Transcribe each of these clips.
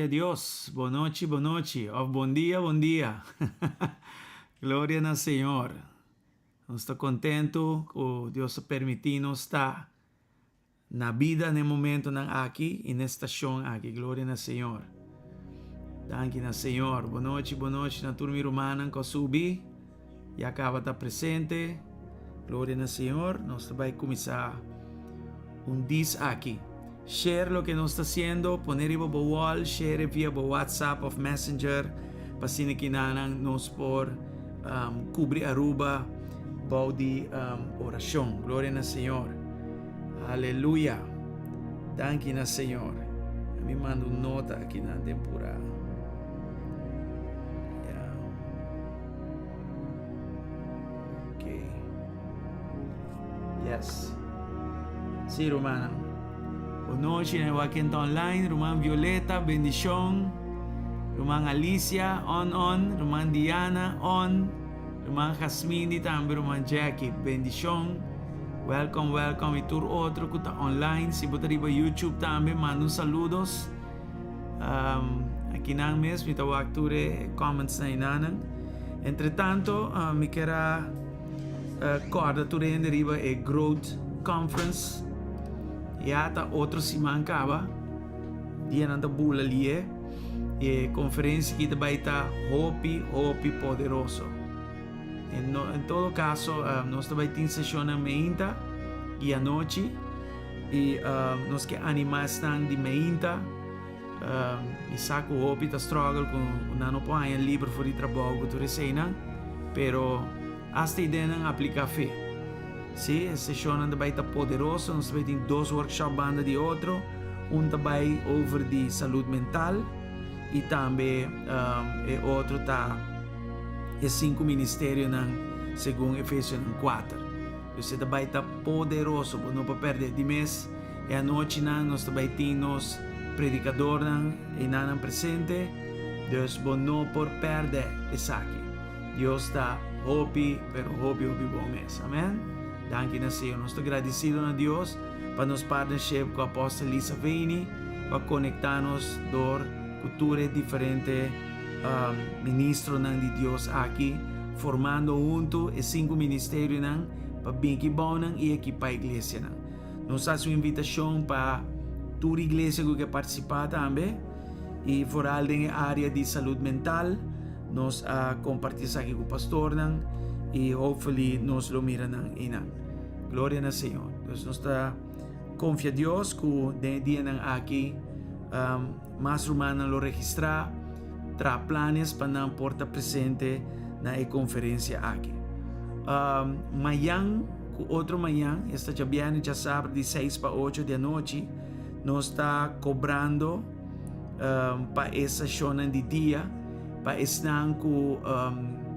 Gloria Dios. Bon nochi, bon nochi. Of bon dia, bon dia. Gloria na Señor. Nos ta contento cu Dios a permiti nos ta na bida na e momentonan aki y na e stacion aki. Gloria na Señor. Danki na Señor. Bon nochi, bon nochi na tur mi rumannan cu a subi y a caba ta presente. Gloria na Señor. Nos ta bay cuminsa un dis aki. Share loke nos ta haciendo, pone riba bo wall, share via bo WhatsApp of Messenger pa asina kinanan nos por um, cubri Aruba bou di um, oracion. Gloria na Señor. Aleluya. Danki na Señor. Mi manda un nota aki na tempura. Ja. Okay. Yes. Sí, rumannan. Bon nochi na wak ta online. Ruman Violeta, bendicion. Ruman Alicia, on on. Ruman Diana, on. Ruman Jasmine tambe, ruman Jackie, bendicion. Welcome, welcome. Y tur otro cu ta online. Si bo ta riba YouTube tambe, manda un saludos. Akinan mes, mi ta wak tur e comments na inanan. Entre tanto, mi kier a corda tur hende riba e Growth Conference. Ya ta otro siman caba. Dianan ta bula lie. E conferencia aki ta bay ta hopi, hopi poderoso. En, no, en todo caso, nos ta bay tin sesionnan meinta y anochi. Y nos ke anima esnan di meinta. Mi sa cu hopi ta struggle cu nan no por haña liber for di trabou cu tur eseinan, pero hasta ideanan aplica fe. Si, e sesionnan ta bay ta poderoso, nos ta bay tin dos workshop banda di otro, un ta bay over di salud mental y tambe e otro ta e cinco ministerionan segun Efesionan 4. Dus e ta bay ta poderoso, bo no por perde. Di mes e anochinan nos ta bay tin nos predicadornan einanan presente, dus bo no por perde esaki. Dios ta hopi, pero hopi, hopi bon mes. Amen. Danki na Señor. Nos ta gradecido na Dios pa nos partnership cu Apostel Lisa Veni pa conecta nos door cu tur e diferente ministronan di Dios aki, formando hunto e cinco ministerionan pa bin aki bounan y ekipa iglesianan. Nos haci un invitacion pa tur iglesia cu ke participa tambe y vooral den e area di salud mental. Nos a comparti esaki cu pastornan y hopefully nos lo mira nan einan. Gloria na Señor. Dus nos ta confia Dios cu den e dianan aki mas rumannan lo registra, traha planes pa nan por ta presente na e conferencia aki. Mayan cu otro mayan, esta djabièrnè djasabra di seis pa ocho di anochi, nos ta cobrando pa e seshonnan di dia, pa esnan cu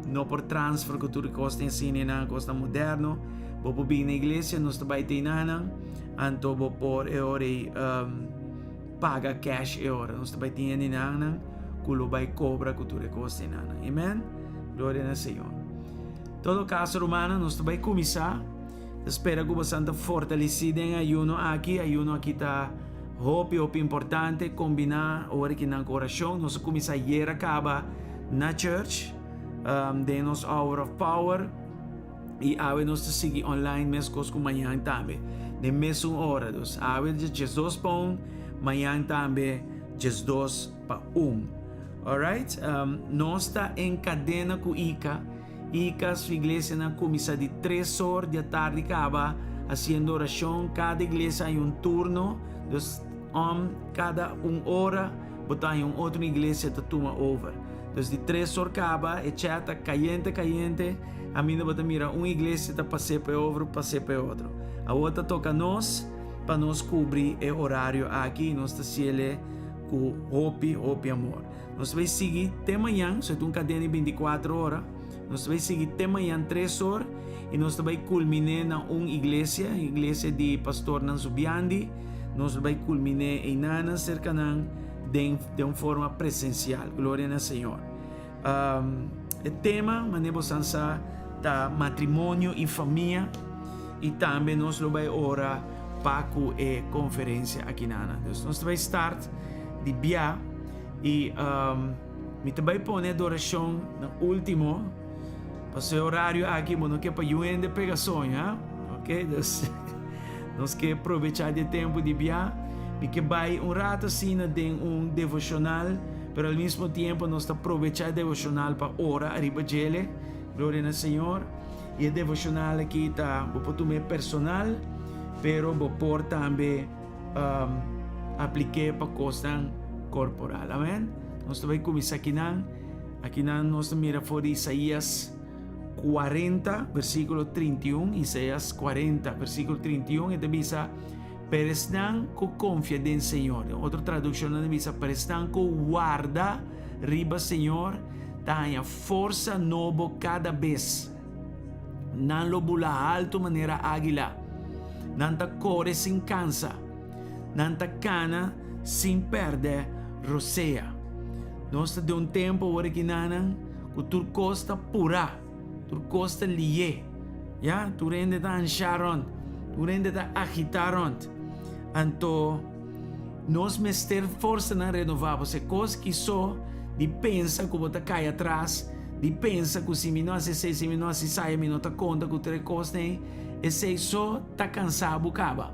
no por transfer cu tur e cosnan asina, nan cosnan moderno, bo por bini na iglesia, nos ta bai te enanan, anto bo por e ora ei paga cash e ora. Nos ta bai tin hendenan cu lo bai cobra cu tur e cos enanan. Amen. Gloria na Señor. Todo caso, rumannan, nos ta bai cuminsa. Ta spera cu bosan ta fortaleci den ayuno aki. Ayuno aki ta hopi, hopi importante. Combina ora ki nan cu oracion. Nos a cuminsa ayer a caba na church, den nos Hour of Power. Y awe nos ta sigui online mescos cu mañan tambe. Den mesun ora. Dus awe 12 pa un, mañan tambe 12 pa un. Alright? Nos ta en cadena cu Ica. Ica su iglesianan cuminsa di tres or di atardi caba haciendo oracion. Cada iglesia hay un turno. Dus om cada un ora bo ta hay un otro iglesia ta tuma over. Dus di tres or caba e chat ta cayente cayente. Aminda bo ta mira un iglesia ta pas'é pa e otro, pas'é pa e otro. Awor ta toca nos pa nos cubri e horario aki y nos ta haciele cu hopi, hopi amor. Nos ta bay sigui te mañan, so e ta un cadena di binticuatro ora. Nos ta bay sigui te mañan tres or y nos ta bay culminé na un iglesia, iglesia di pastornan Zubiandi. Nos ta bay culminé eynanan cerca nan den den un forma presencial. Gloria na Señor. E tema, manera bosan sa, ta matrimonio y famia y tambe nos lo bay ora pa cu e conferencia aki nana. Dus nos ta bay start di bia. I um, mi ta bai pone adorashon na último. Paso e horario aki bo no ke pa yu hende pega soño, ha? Ok, dus nos ke probechá di e tempu di bia. Mi ke bai un rato asina den un devoshonal, pero al mismo tiempo nos ta probechá e devoshonal pa ora ariba djele. Gloria na Señor. I e devoshonal aki ta, bo por tuma e personal, pero bo por tambe um, aplik'é pa kosnan korporal. Amen. Nos ta bai kuminsá akinan. Akinan nos ta mira for di Isaías 40, versíkulo 31. Isaías 40, versíkulo 31, e ta bisa, Pero esnan ku konfia den Señor. Den otro tradukshonnan ta bisa, Pero esnan ku warda riba Señor ta haña forsa nobo kada bes. Nan lo bula haltu manera águila. Nan ta kore sin kansa. Nan ta kana sin pèrdè rosea. Nos ta den un tempu awor aki nanan ku tur kos ta purá, tur kos ta lié. Ya, tur hende ta anshá rònt, tur hende ta agitá rònt. Anto nos mester forsanan renová, pasobra e kos ki so di pensa ku bo ta kai atras, di pensa ku si mi no hasi esei, si mi no hasi esaya, mi no ta konta ku tur e kosnan ei, esei so ta kansá bo kaba.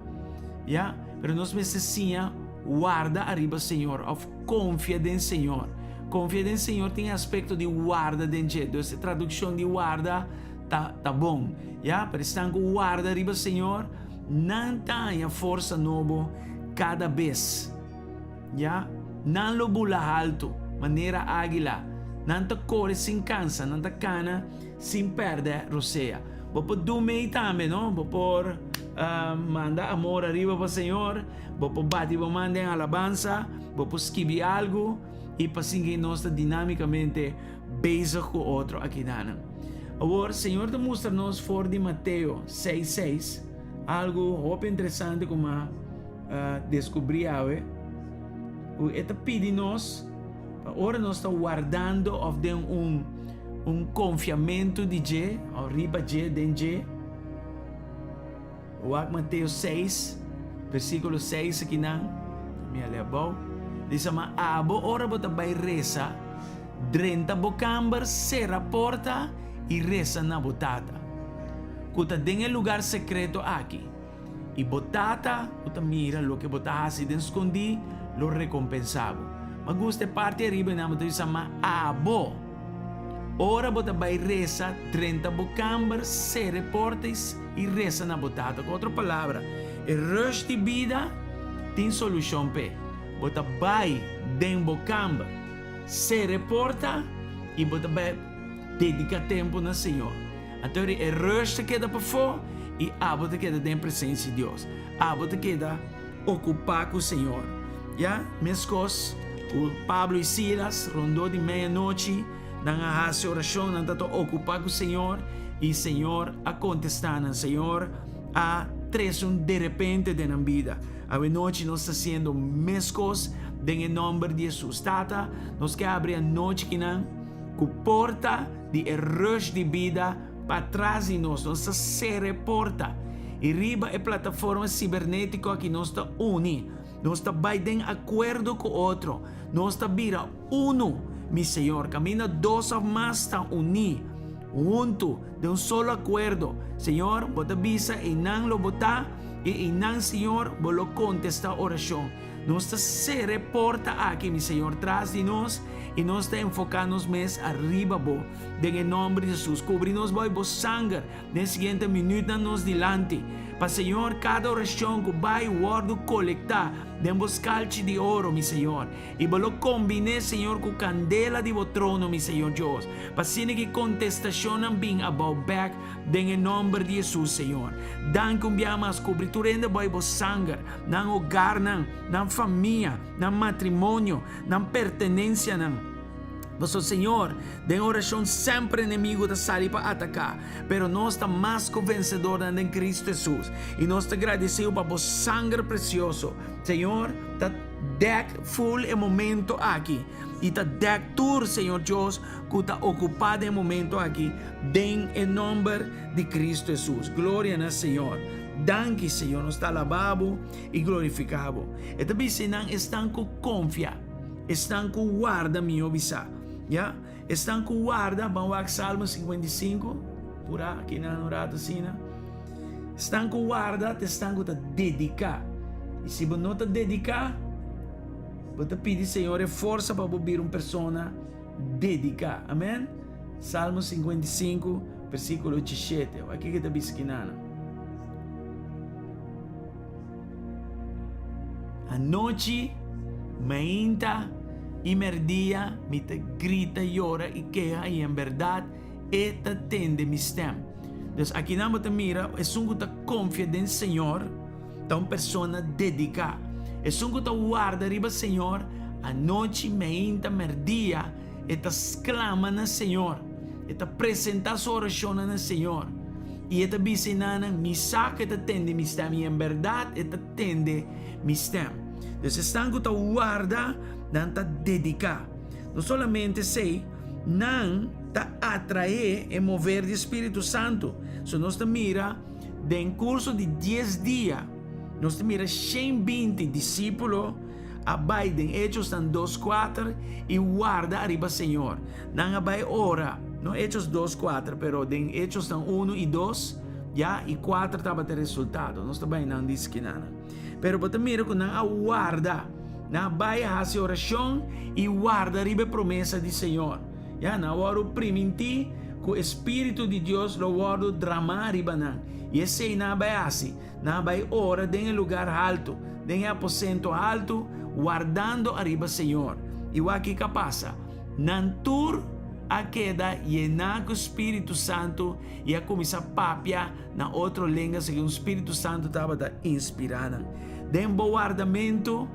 Ya, pero nos mester siña warda ariba Señor òf konfia den Señor. Konfia den Señor tin e aspekto di warda den dje. Dus e tradukshon di warda ta ta bon. Ya, pero esnan ku warda riba Señor, nan ta haña forsa nobo kada bes. Ya, nan lo bula haltu, manera águila. Nan ta kore sin kansa, nan ta kana sin pèrdè rosea. Bo por du mei tambe, no? Bo por manda amor ariba pa Señor, bo por bati bo man den alabansa, bo por skibi algu i pa sinti nos ta dinámikamente bezig ku otro akidanan. Awor, Señor ta mustra nos for di Mateo seis seis algu hopi interesante ku m'a deskubrí awe, ku e ta pidi nos pa ora nos ta wardando òf den un un konfiamentu di dje òf riba dje, den dje. Wak Mateo seis, versíkulo seis akinan, mi a lei abou, bisa, Ma abo ora bo ta bai resa, drenta bo kamber, sera porta i resa na bo Tata, ku ta den e lugar sekreto aki. I bo Tata, ku ta mira loke bo ta hasi den skondí, lo rekompensá bo. M'a gusta e parti ariba ei nan bo ta bisa, Ma abo, ora bo ta bai resa, drenta bo kamber, sera e porta i resa na bo Tata. Ku otro palabra, e rush di bida tin solushon p'e. Bo ta bai den bo kamber, sera e porta i bo ta bai dediká tempu na Señor. Anto e rush ta keda pafó i abo ta keda den presensia di Dios. Abo ta keda okupá ku Señor. Ya, meskos ku Pablo i Silas rondó di meianochi nan a hasi orashon, nan tabata okupá ku Señor i Señor a kontestá nan. Señor a trese un derepente den nan bida. Awenochi nos ta hasiendo meskos den e nòmber di Hesus. Tata, nos ke habri anochi kinan ku porta di e rush di bida patras di nos. Nos ta sera e porta i riba e plataforma sibernetiko aki nos ta uni. Nos ta bai den akuerdo ku otro. Nos ta bira unu, mi Señor. Kaminda dos òf mas ta uní huntu den un solo akuerdo, Señor, bo ta bisa einan lo bo ta i einan, Señor, bo lo kontestá orashon. Nos ta sera e porta aki, mi Señor, tras di nos i nos ta enfoká nos mes ariba Bo. Den e nòmber di Hesus, kubri nos bou Bo sanger den e siguiente minütnan nos dilanti. Pa Señor, kada orashon ku bai wòrdu kolektá den Bo skalchi di oro, mi Señor, i Bo lo kombin'é, Señor, ku kandela di Bo trono, mi Señor Dios, pa asina ki kontestashonnan bin abou bèk den e nòmber di Hesus, Señor. Danki un biaha mas, kubri tur hende bou Bo sanger. Nan hogarnan, nan famia, nan matrimonio, nan pertenensianan. Pasobra, Señor, den orashon semper enemigu ta sali pa ataká, pero nos ta mas ku vensedornan den Kristu Hesus, i nos ta gradisiu pa Bo sanger presioso. Señor, ta dèk ful e momento aki, i ta dèk tur, Señor Dios, ku ta okupá den e momento aki, den e nòmber di Kristu Hesus. Gloria na Señor. Danki, Señor, nos ta alabá Bo i glorifiká Bo. E ta bisa nan esnan ku konfia. Esnan ku warda, mihó bisá. Ya, esnan ku warda, ban wak Salmo 55, purá akinan un rato asina. Esnan ku warda ta esnan ku ta dediká. I si bo no ta dediká, bo ta pidi Señor e forsa pa bo bira un persona dediká. Amèn? Salmo 55, versíkulo 17. Wak kiko ta bisa kinana. Anochi, mainta i merdia mi ta grita, yora i keha i en bèrdat e ta tende mi stèm. Dus akinan bo ta mira esun ku ta konfia den Señor ta un persona dediká. Esun ku ta warda riba Señor anochi, mainta, merdia e ta sklama na Señor, e ta presentá su orashonnan na Señor i e ta bisa e nannan, Mi sa ku e ta tende mi stèm i en bèrdat e ta tende mi stèm. Dus esnan ku ta warda, nan ta dediká. No solamente esei, nan ta atraé e mover di spiritu santu. So nos ta mira den kurso di dies dia, nos ta mira 120 disípulo a bai den Hechosnan 2:4 i warda ariba Señor. Nan a bai ora, no Hechos 2:4, pero den Hechosnan 1 i 2, ya, i 4 tabata e resultado. Nos ta bai nan di skinanan. Pero bo ta mira ku nan a warda. Nan a bai a hasi orashon i warda riba e promesa di Señor. Ya, nan a wòrdu primintí ku e Spiritu di Dios lo wòrdu dramá riba nan. I esei nan a bai hasi. Nan a bai ora den e lugar haltu, den e aposento haltu, wardando ariba Señor. I wak kiko a pasa. Nan tur a keda yená ku Spiritu Santu i a kuminsá papia na otro lenga segun Spiritu Santu tabata inspirá nan. Den bo wardamentu,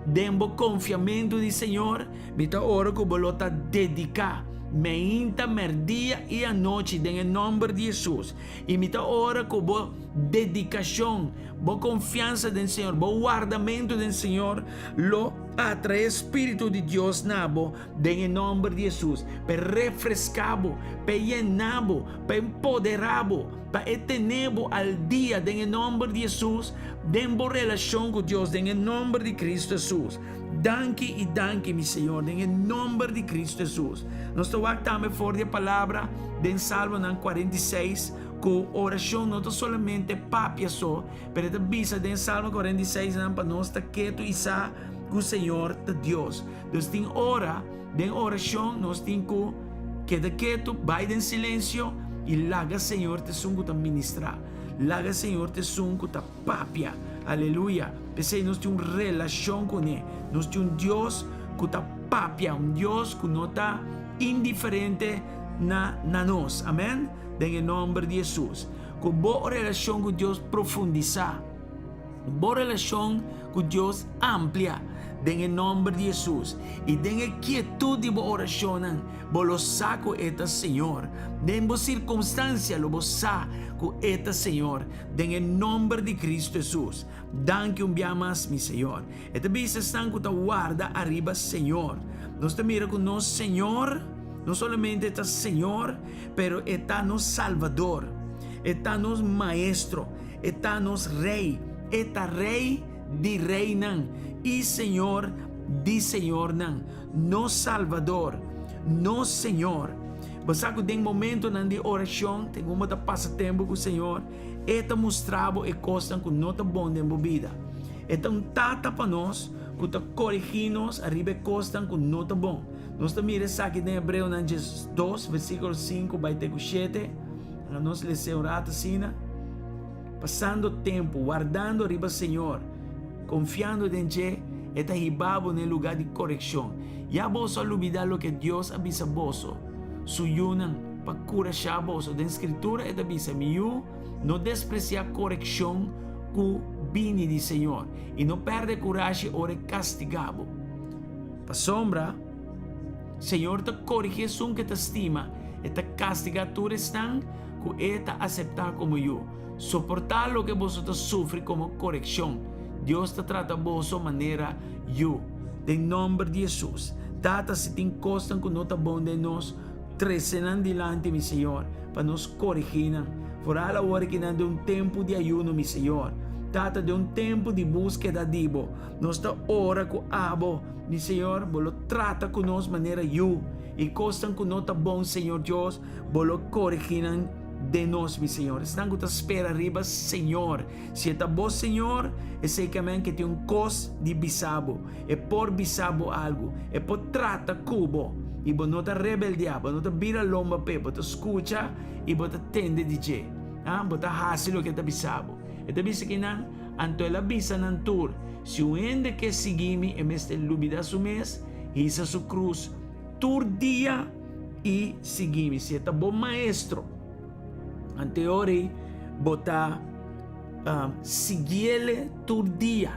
den bo konfiamentu di Señor, mi ta ora ku bo lo ta dediká meinta, mèrdia i anochi den e nòmber di Hesus. I mi ta ora ku bo dedikashon, bo konfiansa den Señor, bo wardamentu den Señor lo atraé Spiritu di Dios na bo den e nòmber di Hesus, pa e refreská bo, pa e yená bo, pa e empoderá bo, pa e tené bo al dia den e nòmber di Hesus, den bo relashon ku Dios, den e nòmber di Kristu Hesus. Danki i danki, mi Señor, den e nòmber di Kristu Hesus. Nos ta wak tambe for di e palabra den Salmonan 46 ku orashon no ta solamente papia so, pero e ta bisa den Salmo 46 nan pa nos ta ketu i sa ku Señor ta Dios. Dus tin ora den orashon nos tin ku keda ketu, bai den silensio i laga Señor ta esun ku ta ministrá. Laga Señor ta esun ku ta papia. Aleluya! P'esei nos tin un relashon kuné. Nos tin un Dios ku ta papia, un Dios ku no ta indiferente na na nos. Amèn? Den e nòmber di Hesus. Ku bo relashon ku Dios profundisá. Bo relashon ku Dios amplia den e nòmber di Hesus. I den e kietut di bo orashonnan, bo lo sa ku E ta Señor. Den bo sirkunstansia lo bo sa ku E ta Señor. Den e nòmber di Kristu Hesus. Danki un bia mas, mi Señor. E ta bisa esnan ku ta warda ariba Señor. Nos ta mira ku nos Señor no solamente ta Señor, pero E ta nos Salvador. E ta nos Maestro. E ta nos Rei. E ta Rei di reinan i Señor di señornan, nos Salvador, nos Señor. Bo sa ku den momentonan di orashon, segun bo ta pasa tempu ku Señor, E ta mustra bo e kosnan ku no ta bon den bo bida. E ta un Tata pa nos ku ta korigí nos ariba e kosnan ku no ta bon. Nos ta mira esaki den Hebreonan 2, versíkulo 5 bai te ku 7. Laga nos les'é un rato asina. Pasando tempu wardando riba Señor, konfiando den dje, e ta hiba bo na e lugá di korekshon. Ya boso a lubidá loke Dios a bisa boso, su yunan, pa kurashá boso. Den Skritura e ta bisa, Mi yu, no despresiá korekshon ku bini di Señor, i no pèrdè kurashi ora e kastigá bo. Pasobra Señor ta korigí esun ku e ta stima, e ta kastigá tur esnan ku e ta aseptá komo yu. Soportá loke boso ta sufri komo korekshon. Dios ta trata boso manera yu. Den nòmber di Hesus. Tata, si tin kosnan ku no ta bon den nos, trese nan dilanti, mi Señor, pa nos korigí nan. Foral awor ki nan den un tempu di ayuno, mi Señor. Tata, den un tempu di búskeda di bo, nos ta ora ku abo, mi Señor, bo lo trata ku nos manera yu, i kosnan ku no ta bon, Señor Dios, bo lo korigí nan den nos, mi Señor. Esnan ku ta spera riba Señor, si e ta bo Señor, esei ke men ke tin un kos di bisa bo. E por bisa bo algu, e por trata ku bo, i bo no ta rebeldiá, bo no ta bira lomba p'e, bo ta skucha i bo ta tende di dje. Ah, bo ta hasi loke e ta bisa bo. E ta bisa kinan, Anto el a bisa nan tur, Si un hende ke sigui mi, e mester lubidá su mes, hisa su krus tur dia i sigui mi. Si e ta bo maestro, anto e ora ei bo ta siguiele tur dia.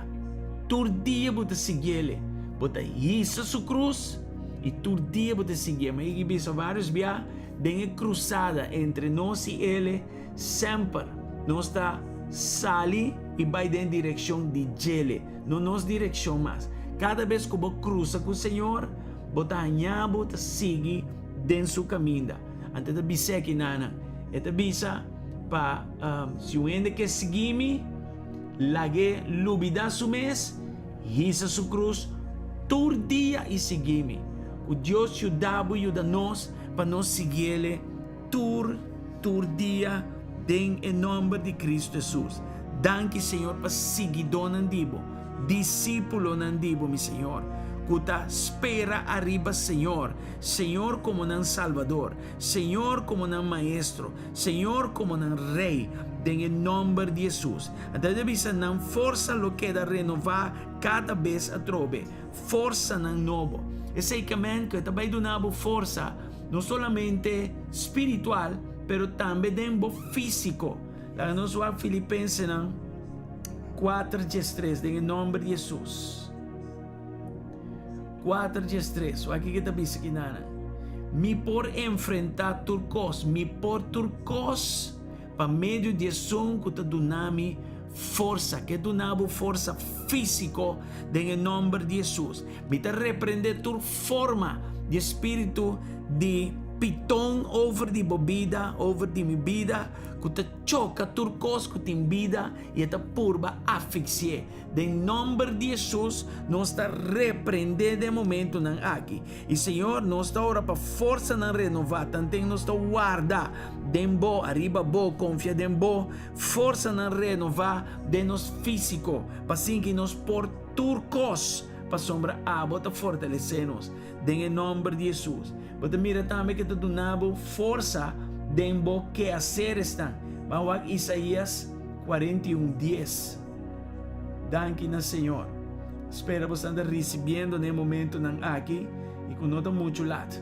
Tur dia bo ta siguiele. Bo ta hisa su krus i tur dia bo ta siguié. Mi a yega bisa vários bia den e krusada entre nos i ele, Semper nos ta sali i bai den direkshon di djele, no nos direkshon mas. Kada bes ku bo krusa ku Señor, bo ta haña bo ta sigui den Su kaminda. Anto e ta bis'é aki nan, e ta bisa pa si un hende ke sigui mi, lag'é lubidá su mes, hisa su krus tur dia i sigui mi. Ku Dios yuda bo yuda nos pa nos siguiele. Tur tur dia den e nomber di Cristo Jesus. Danki Señor pa siguidónan di Bo, disípulonan di Bo, mi Señor, ku ta spera ariba Señor, Señor komo nan Salbador, Señor komo nan Maestro, Señor komo nan Rei, den e nomber di Jesus. Anto e ta bisa nan forsa lo keda renová kada bes atrobe, forsanan nobo. Esei ke men ku e ta bai duna bo forsa. No solamente spiritual, pero tambe den bo físiko. Laga nos wak Filipensenan 4 diestres den e nòmber di Hesus. 4 diestres, wak kiko ta bisa kinana. Mi por enfrentá tur kos, mi por tur kos pa medio di esun ku ta duna mi forsa. Ke duna bo forsa físiko den e nòmber di Hesus. Mi ta reprendé tur forma di espíritu di piton over di bo bida, over di mi bida, ku ta choka tur kos ku tin bida i e ta purba afiksi'é. Den nòmber di Hesus nos ta reprendé den momentunan aki. I Señor, nos ta ora pa forsanan renová, tanten nos ta warda den Bo, ariba Bo, konfia den Bo, forsanan renová den nos físiko, pa sinki nos por Tur kos, pasobra abo ta fortalesé nos. Den e nòmber di Hesus. Bo ta mira tambe ke ta duna bo forsa den bo keaseresnan. Ban wak Isaías 41, dies. Danki na Señor. Spera bo esnan ta risibiendo na e momentonan aki i ku no ta muchu lat.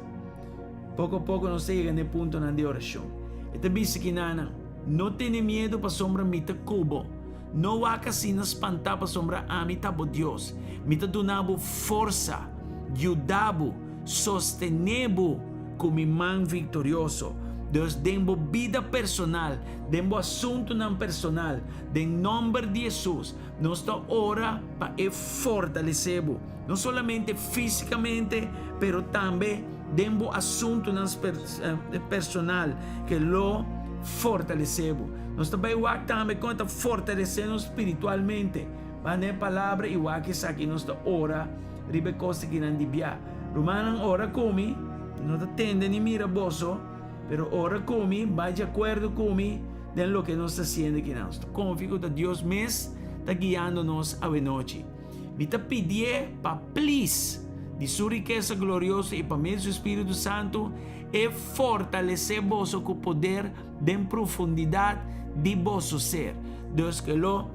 Poko poko nos ta yega na e puntonan di orashon. E ta bisa kinanan, No tene miedu pasobra mi ta ku bo. No wak asina spantá pasobra ami ta bo Dios. Mi ta duna bo forsa, yuda bo, sostené bo ku mi man viktorioso. Dus den bo bida personal, den bo asuntunan personal, den nòmber di Hesus, nos ta ora pa e fortalesé bo, no solamente físikamente, pero tambe den bo asuntunan personal, ke lo fortalesé bo. Nos ta bai wak tambe kon e ta fortalesé nos spiritualmente. Ban den e Palabra i wak esaki. Nos ta ora riba e kos akinan di bia. Rumannan, ora ku mi, no ta tende ni mira boso, pero ora ku mi, bai di akuerdo ku mi den loke nos ta hasiendo akinan. Nos ta konfia ku ta Dios mes ta guiando nos awenochi. Mi ta pidié pa plis di su rikesa glorioso i pa medio di su Spiritu Santu e fortalesé boso ku poder den profundidat di boso ser. Dus ke lo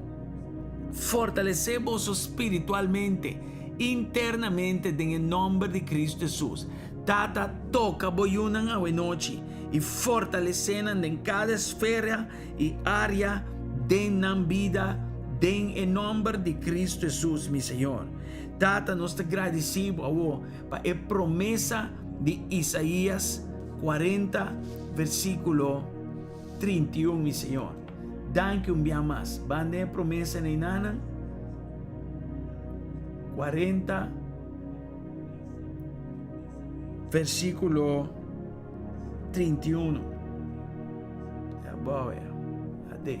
fortalesé boso spiritualmente, internamente den e nòmber di Kristu Hesus. Tata, toka bo yunan awenochi i fortalesé nan den kada esfera i área den nan bida den e nòmber di Kristu Hesus, mi Señor. Tata, nos ta gradisí bo awo pa e promesa di Isaías 40 versíkulo 31, mi Señor. Danki un bia mas. Ban den e promesa neinanan. 40 versíkulo 31. Ya, boa, ya. Ade.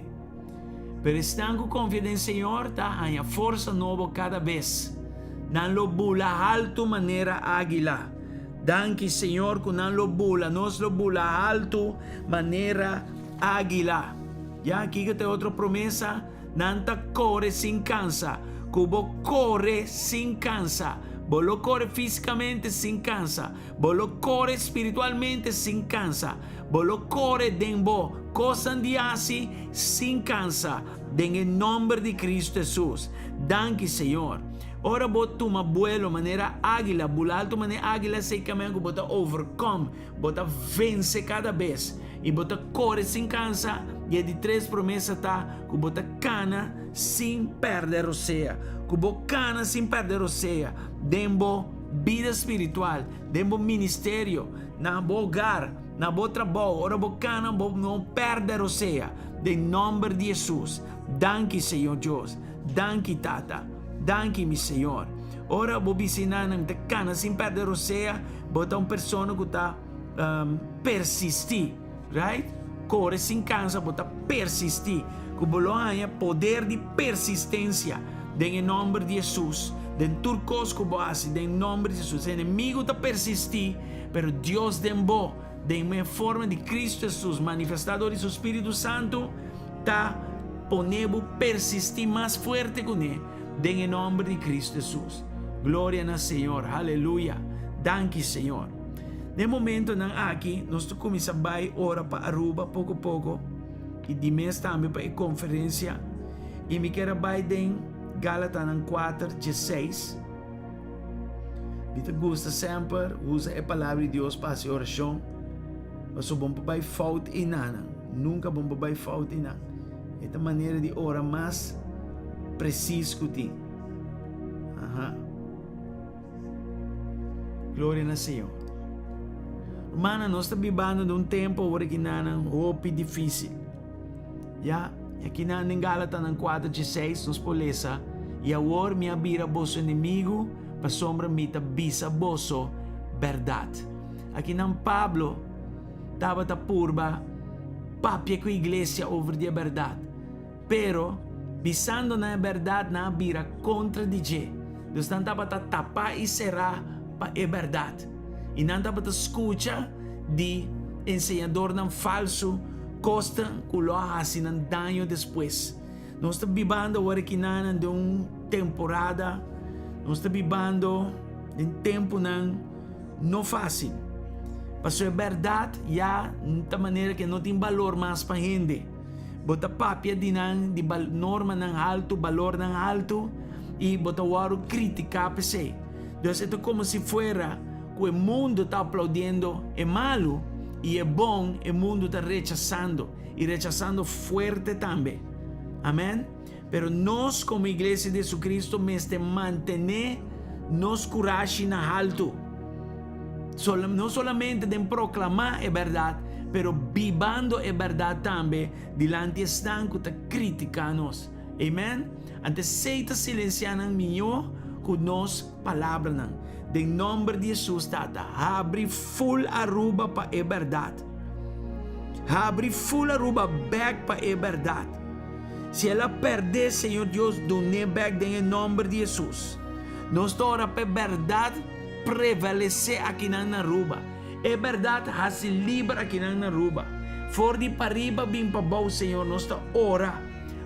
Pero esnan ku konfia den Señor ta haña forsa nobo kada bes. Nan lo bula haltu manera águila. Danki, Señor, ku nan lo bula, nos lo bula haltu manera águila. Ya, kiko ta e otro promesa? Nan ta kore sin kansa. Ku bo kore sin kansa. Bo lo kore físikamente sin kansa. Bo lo kore spiritualmente sin kansa. Bo lo kore den bo kosnan di hasi sin kansa, den e nòmber di Kristu Hesus. Danki, Señor. Ora bo tuma buelo manera águila, bula altu manera águila, esei kamen ku bo ta overkom, bo ta vense kada bes, i bo ta kore sin kansa. I e di tres promesa ta ku bo ta kana sin pèrdè rosea. Ku bo kana sin pèrdè rosea den bo bida spiritual, den bo ministerio, na bo hogar, na bo trabou, ora bo kana bo no pèrdè rosea, den nòmber di Hesus. Danki, Señor Dios. Danki, Tata. Danki, mi Señor. Ora bo bisa nan mi ta kana sin pèrdè rosea, bo ta un persona ku ta persistí, right? Kore sin kansa, bo ta persistí. Ku bo lo haña poder di persistensia den e nòmber di Hesus, den tur kos ku bo hasi, den nòmber di Hesus. Enemigu ta persistí, pero Dios den bo, den e forma di Kristu Hesus, manifestá dor di su Spiritu Santu, ta pone bo persistí mas fuerte kuné, den e nòmber di Kristu Hesus. Gloria na Señor! Haleluya! Danki, Señor. Den momentonan aki nos ta kuminsá bai ora pa Aruba poko poko i di mes tambe pa e konferensia i mi kier a bai den Galatanan kuater dieseis. Mi ta gusta semper usa e Palabra di Dios pa hasi orashon, pasobra bo no por bai fout einan. Nunka bo no por bai fout einan. E ta manera di ora mas presis ku tin. Aha. Gloria na Señor. Rumannan, nos ta bibando den un tempu awor aki nan hopi difísil. Ya, i aki nan den Galatanan 4, 16 nos por lesa, I awor mi a bira boso enemigu pasobra mi ta bisa boso bèrdat. Aki nan Pablo tabata purba papia ku iglesia over di e bèrdat. Pero, bisando nan e bèrdat, nan a bira kontra di dje. Dus nan tabata tapá i será pa e bèrdat. I nan tabata skucha di enseñadornan falsu kosnan ku lo a hasi nan daño despues. Nos ta bibando awor akinanan den un temporada, nos ta bibando den tempunan no fácil. Pasobra e bèrdat ya ta manera ke no tin balor mas pa hende. Bo ta papia di nan, di normanan haltu, balornan haltu, i bo ta wòrdu kritiká p'esei. Dus e ta komo si fuera ku e mundu ta aplaudiendo e malu i e bon e mundu ta rechasando. I rechasando fuerte tambe. Amen. Pero nos komo Iglesia di Jesucristo mester mantené nos kurashi na haltu. No solamente den proklamá e bèrdat, pero bibando e bèrdat tambe dilanti esnan ku ta kritiká nos. Amen. Anto esei ta silensiá nan mihó ku nos palabranan. Den nòmber di Hesus, Tata, habri ful Aruba pa e bèrdat. Habri ful Aruba bèk pa e bèrdat. Si el a pèrdè, Señor Dios, dun'é bèk den e nòmber di Hesus. Nos ta ora pa e bèrdat prevalesé akinan na Aruba. E bèrdat hasi liber akinan na Aruba. For di pariba bin pabou, Señor, nos ta ora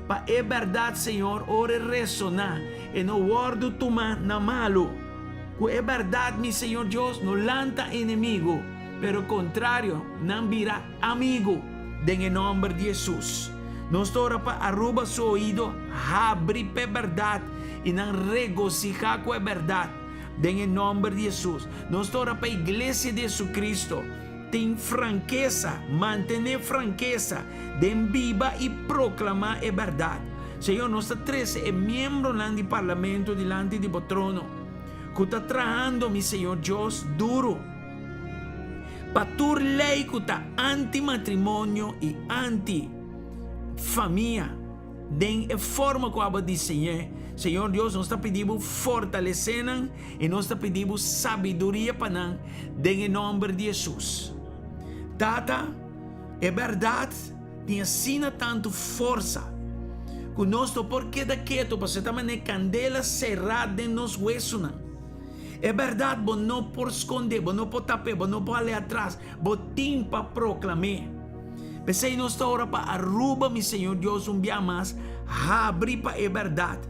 pa e bèrdat, Señor, ora e resoná, e no wòrdu tumá na malu. Ku e bèrdat, mi Señor Dios, no lanta enemigu. Pero kontrario, nan bira amigu den e nòmber di Hesus. Nos ta ora pa Aruba su oido habri p'e bèrdat i nan regosihá ku e bèrdat den e nòmber di Hesus. Nos ta ora pa Iglesia di Hesukristo tin frankesa, mantené frankesa den biba i proklamá e bèrdat. Señor, nos ta trese e miembronan di Parlamento dilanti di bo trono, ku ta trahando, mi Señor Dios, duru. Pa tur lei ku ta anti matrimonio i anti famia den e forma ku abo a diseñ'é. Señor Dios, nos ta pidi Bo fortalesé nan i nos ta pidi Bo sabiduria pa nan den e nòmber di Hesus. Tata, e bèrdat tin asina tantu forsa. Ku nos no por keda ketu pasobra ta manera kandela será den nos wesunan. E bèrdat bo no por skondé, bo no por tap'é, bo no por hal'é atras, bo tin pa proklam'é. P'esei nos ta ora pa Aruba, mi Señor Dios, un bia mas habri pa e bèrdat,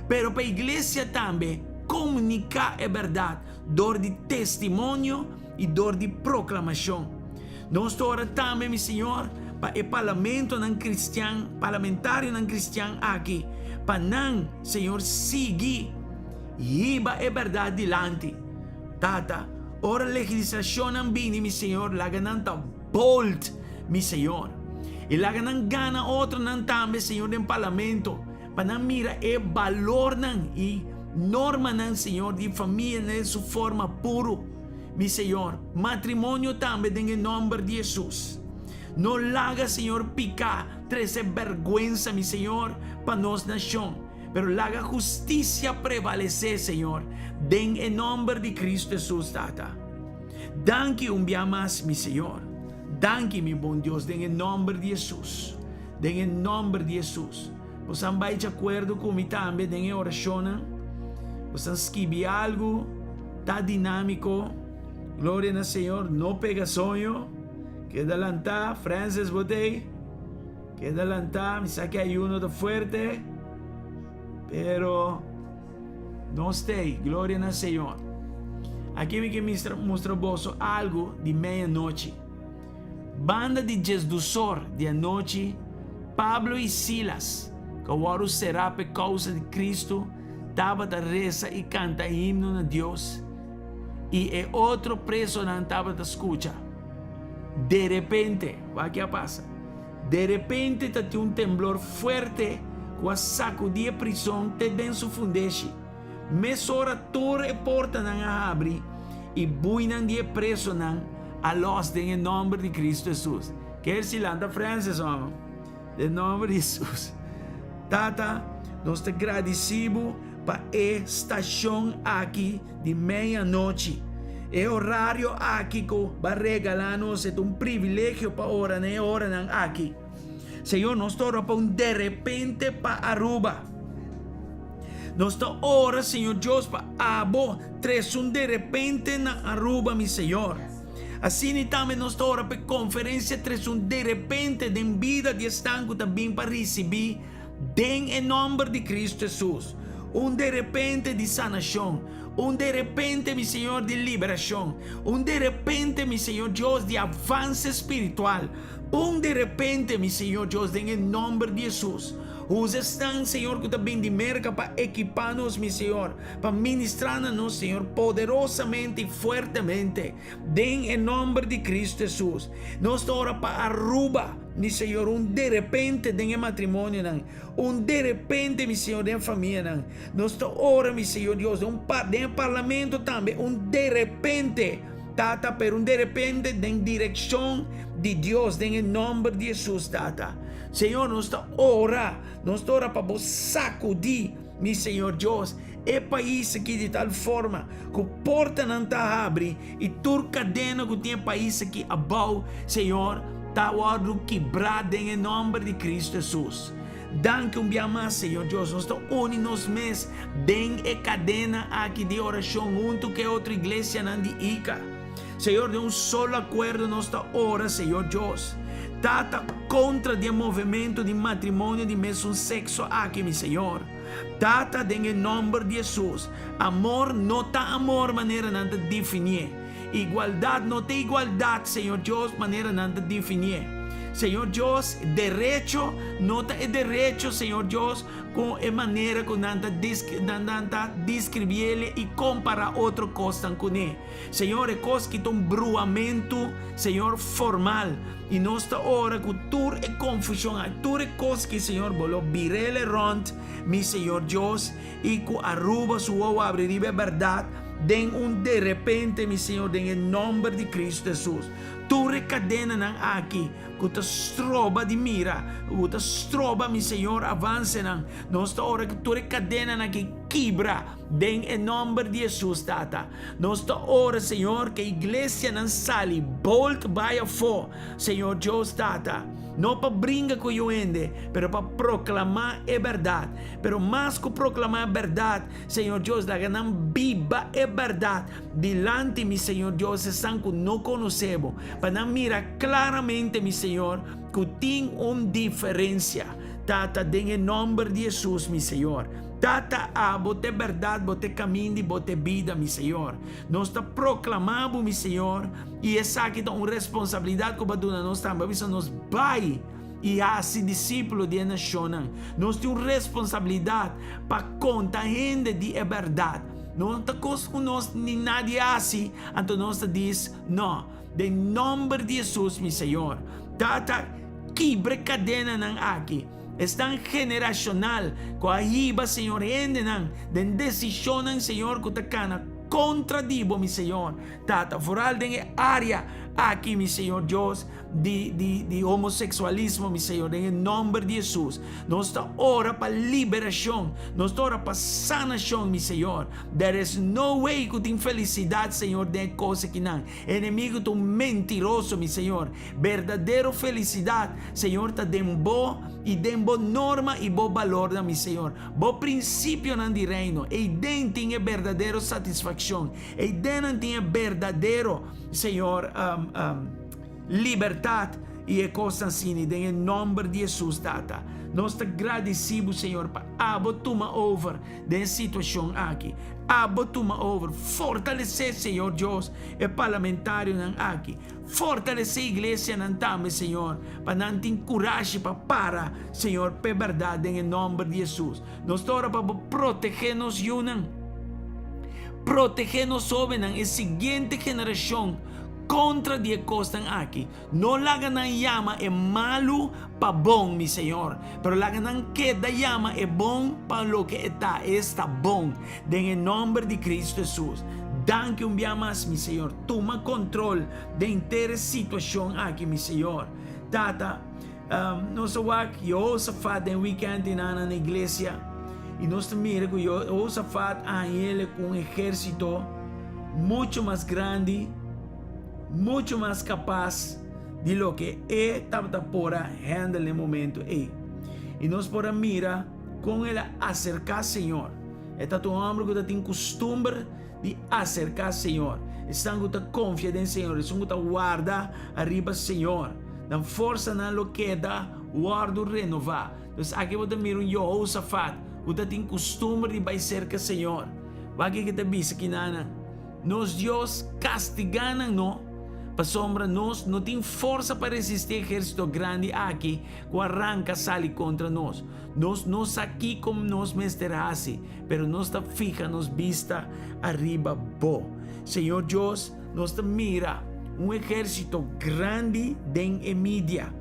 pero pa iglesia tambe komuniká e bèrdat dor di testimonio i dor di proklamashon. Nos ta ora tambe, mi Señor, pa e parlamentonan kristian, parlamentarionan kristian aki, pa nan, Señor, sigui hiba e bèrdat dilanti. Tata, ora legislashonnan bini, mi Señor, laga nan ta bold, mi Señor. I laga nan gana otronan tambe, Señor, den parlamento, pa nan mira e balornan i normanan, Señor, di famia den su forma puru. Mi Señor, matrimonio tambe den e nomber di Jesus. No laga, Señor, pica trece berguensa, mi Señor, pa nos nacion, pero laga husticia prevalece, Señor, den e nomber di Cristo Jesus, Tata. Danki un bia mas, mi Señor. Danki, mi bon Dios, den e nomber di Jesus. Den e nomber di Jesus. Bosan bai di akuerdo ku mi tambe den e orashonnan. Bosan skibi algu, ta dinámiko. Gloria na Señor, no pega soño. Keda lantá, Francis bo t'ei. Keda lantá, mi sa ku e ayuno ta fuerte, pero nos t'ei. Gloria na Señor. Aki mi ke mustra boso algu di meianochi. Banda di djesdusor di anochi, Pablo i Silas, ku a wòrdu será pa e kousa di Kristu, tabata resa i kanta himno na Dios, i e otro presonan tabata skucha. Derepente, wak ke a pasa? Derepente ta tin un temblor fuerte ku a sakudí e prison te den su fundeshi. Mesora tur e portanan a habri i buinan di e presonan a lòs den e nòmber di Kristu Hesus. Ker si lanta Francis hòmber. Den nòmber di Hesus. Tata, nos ta gradisí bo pa e stashon aki di meianochi. E orario aki ku bo a regalá nos, e ta un privilegio pa ora na e oranan aki. Señor, nos ta ora pa un derepente pa Aruba. Nos ta ora, Señor Dios, pa abo trese un derepente na Aruba, mi Señor. Asina i tambe nos ta ora pa e konferensia trese un derepente den bida di esnan ku ta bin pa risibí den e nòmber di Kristu Hesus. Un derepente di sanashon, un derepente, mi Señor, di liberashon, un derepente, mi Señor Dios, di avanse spiritual, Un de repente, mi Señor Dios, den e nomber di Hesus, usa esnan, Señor, ku ta bin di Merka pa ekipá nos, mi Señor, pa ministrá na nos, Señor, poderosamente i fuertemente, den e nomber di Cristo Hesus. Nos ta ora pa Aruba, mi Señor, un de repente den e matrimonionan, un de repente, mi Señor, den e famianan. Nos ta ora, mi Señor Dios, den un den e parlamento tambe, un de repente. Tata, pero un derepente den direccion di Dios, den e nomber di Jesus, Tata. Señor, nos ta ora, nos ta ora pa bo sacudi, mi Señor Dios, e pais aki di tal forma cu portanan ta habri y tur cadena cu tin e pais aki abao, Señor, ta wordo kibra den e nomber di Cristo Jesus. Danki un bia mas, Señor Dios. Nos ta uni nos mes den e kadena aki di orashon huntu ku e otro iglesianan di Ica. Señor, den un solo akuerdo nos ta ora, Señor Dios. Tata, kontra di e movementu di matrimonio di mesun sekso aki, mi Señor. Tata, den e nòmber di Hesus, amor no ta amor manera nan ta definié. Igualdat no ta igualdat, Señor Dios, manera nan ta definié. Señor Dios, derecho no ta e derecho, Señor Dios, ku e manera ku nan ta nan ta describiele i kompará otro kosnan kuné. Señor, e kos ki ta un bruamentu, Señor, formal. I nos ta ora ku tur e konfushon aki, tur e kos ki, Señor, bo lo birele rònt, mi Señor Dios, I ku Aruba su wowo abri riba e bèrdat den un derepente, mi Señor, den e nòmber di Kristu Hesus. Tur e kadenanan aki ku ta stroba di mira, ku ta stroba, mi Señor, avansenan, nos ta ora ku tur e kadenanan aki. kibra den e nòmber di Hesus, Tata. Nos ta ora, Señor, ku e iglesianan sali bold bai afó, Señor Dios Tata, no pa bringa ku yu hende, pero pa proklamá e bèrdat. Pero mas ku proklamá e bèrdat, Señor Dios, laga nan biba e bèrdat dilanti mi, Señor Dios, esnan ku no konosé bo, pa nan mira klaramente, mi Señor, ku tin un diferensia. Tata, den e nòmber di Hesus, mi Señor. Tata, abo ta e bèrdat, bo ta e kaminda i bo ta e bida, mi Señor. Nos ta proklamá bo, mi Señor, i esaki ta un responsabilidat ku bo a duna nos tambe. Bo a bisa nos bai i hasi disípulo di e nashonnan. Nos tin un responsabilidat pa konta hende di e bèrdat. No ta kos ku nos ni nadie hasi, anto nos ta dis, No. Den nòmber di Hesus, mi Señor. Tata, kibra e kadenanan aki. Esnan generashonal ku a hiba, Señor, hendenan den desishonnan, Señor, ku ta kana kontra di Bo, mi Señor. Tata, foral den e área aki, mi Señor Dios, di, di, di homoseksualismo, mi Señor, den e nòmber di Hesus. Nos ta ora pa liberashon. Nos ta ora pa sanashon, mi Señor. There is no way ku tin felisidat, Señor, den e kos akinan. Enemigu ta un mentiroso, mi Señor. Berdadero felisidat, Señor, ta den Bo i den Bo norma i Bo balornan, mi Señor. Bo prinsipionan di Reino. Eiden tin e berdadero satisfakshon. Eidennan tin e berdadero, Señor, libertat i e kosnan asina. Den e nòmber di Hesus, Tata, nos ta gradisí Bo, Señor, pa Abo tuma over den e situashon aki. Abo tuma over. Fortalesé, Señor Dios, e parlamentarionan aki. Fortalesé iglesianan tambe, Señor, pa nan tin kurashi pa para, Señor, p'e bèrdat den e nòmber di Hesus. Nos ta ora pa Bo protegé nos yunan. Protegé nos hóbennan, e siguiente generashon, kontra di e kosnan aki. No laga nan yama e malu pa bon, mi Señor, pero laga nan keda yama e bon pa loke e ta, esta bon, den e nòmber di Kristu Hesus. Danki un bia mas, mi Señor. Tuma kontrol den henter e situashon aki, mi Señor. Tata, nos a wak Jehosafat den wikènt einan na iglesia, i nos ta mira ku Jehosafat a hañ'el ku un ehérsito muchu mas grandi, muchu mas kapas di loke e tabata por a handle na e momento ei. I nos por a mira kon el a aserká Señor. E ta un hòmber ku ta tin kustumber di aserká Señor. Esnan ku ta konfia den Señor, esun ku ta warda ariba Señor, nan forsanan lo keda wòrdu renová. Pues aki bo ta mira un Jehosafat ku ta tin kustumber di bai serka Señor. Wak ke ta bisa kinanan. Nos Dios kastigá nan no, pasobra nos no tin forsa pa resistí ehérsito grandi aki ku a ranka sali kontra nos. Nos no sa kiko nos mester hasi, pero nos ta fiha nos bista ariba Bo. Señor Dios, nos ta mira un ehérsito grandi den e media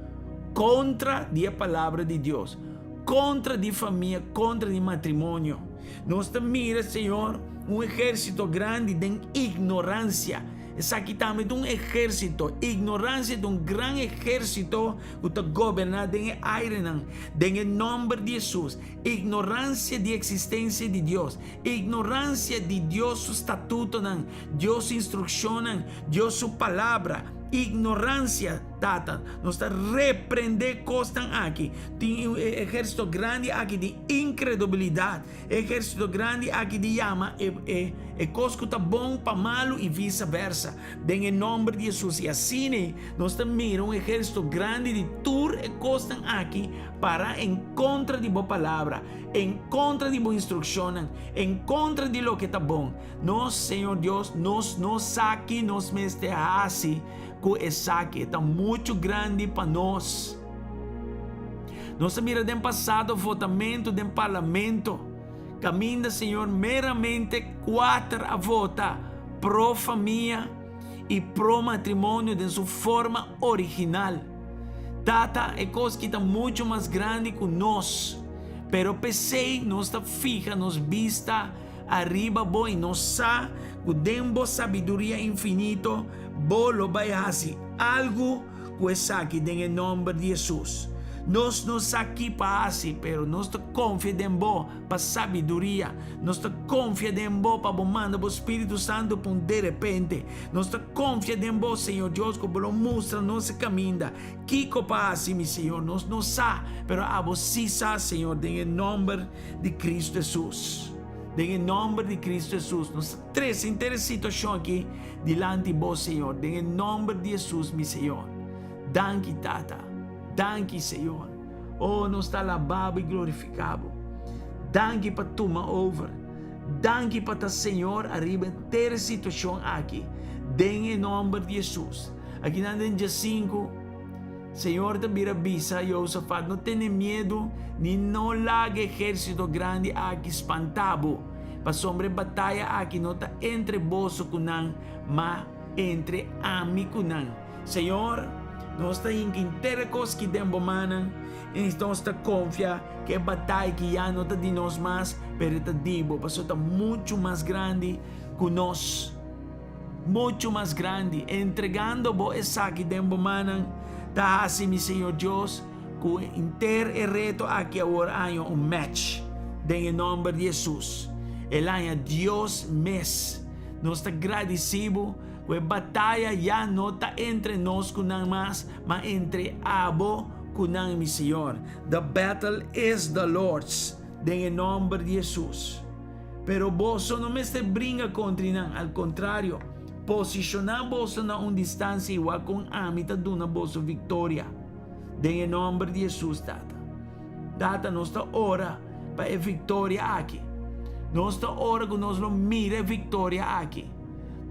kontra di e Palabra di Dios, kontra di famia, kontra di matrimonio. Nos ta mira, Señor, un ehérsito grandi den ignoransia. Esaki tambe ta un ehérsito. Ignoransia ta un gran ehérsito ku ta goberná den e airenan. Den e nòmber di Hesus, ignoransia di eksistensia di Dios, ignoransia di Dios su statutonan, Dios su instrukshonnan, Dios su Palabra, ignoransia, Tata, nos ta reprendé kosnan aki. Tin un ehérsito grandi aki di inkredubilidat, e ehérsito grandi aki di yama e e e kos ku ta bon pa malu i visa versa, den e nòmber di Hesus. I asina nos ta mira un ehérsito grandi di tur e kosnan aki para en kontra di bo palabra, en kontra di bo instrukshonnan, en kontra di loke ta bon. Nos, Señor Dios, nos no sa ki nos mester hasi ku esaki. E ta muchu grandi pa nos. Nos a mira den pasado votamentu den parlamento kaminda Señor meramente kuater a vota pro famia i pro matrimonio den su forma original. Tata, e kos ki ta muchu mas grandi ku nos, pero p'esei nos ta fiha nos bista ariba bo i nos sa ku den bo sabiduria infinito bo lo bai hasi algu ku esaki den e nòmber di Hesus. Nos no sa ki pa hasi, pero nos ta konfia den Bo pa sabiduria. Nos ta konfia den Bo pa Bo manda Bo Spiritu Santu pa un derepente. Nos ta konfia den Bo, Señor Dios, ku Bo lo mustra nos e kaminda. Kiko pa hasi, mi Señor? Nos no sa, pero Abo sí sa, Señor, den e nòmber di Kristu Hesus. Den e nòmber di Kristu Hesus, nos ta trese henter e situashon aki dilanti Bo, Señor, den e nòmber di Hesus, mi Señor. Danki, Tata. Danki, Señor. Oh, nos ta alabá Bo i glorifiká Bo. Danki pa tuma over. Danki pa ta Señor ariba henter e situashon aki, den e nòmber di Hesus. Akinan den djasinku, Señor ta bira bisa Josafat, No tene miedu, ni no laga e ehérsito grandi aki spantá bo, pasobra e bataya aki no ta entre boso ku nan, ma entre ami ku nan. Señor, nos ta hinka henter e kos ki den bo mannan, i nos ta konfia ku e bataya ki ya no ta di nos mas, pero e ta di bo, pasobra ta muchu mas grandi ku nos. Muchu mas grandi. Entregando bo esaki den bo mannan ta hasi, mi Señor Dios, ku henter e reto aki awor a haña un match den e nòmber di Hesus. El haña Dios mes. Nos ta gradisí bo Ku e bataya ya no ta entre nos ku nan mas, ma entre abo ku nan, mi Señor. The battle is the Lord's, den e nòmber di Hesus. Pero boso no mester bringa kontri nan, al kontrario, posishoná boso na un distansia i wak kon ami ta duna boso viktoria, den e nòmber di Hesus, Tata. Tata, nos ta ora pa e viktoria aki. Nos ta ora ku nos lo mira e viktoria aki.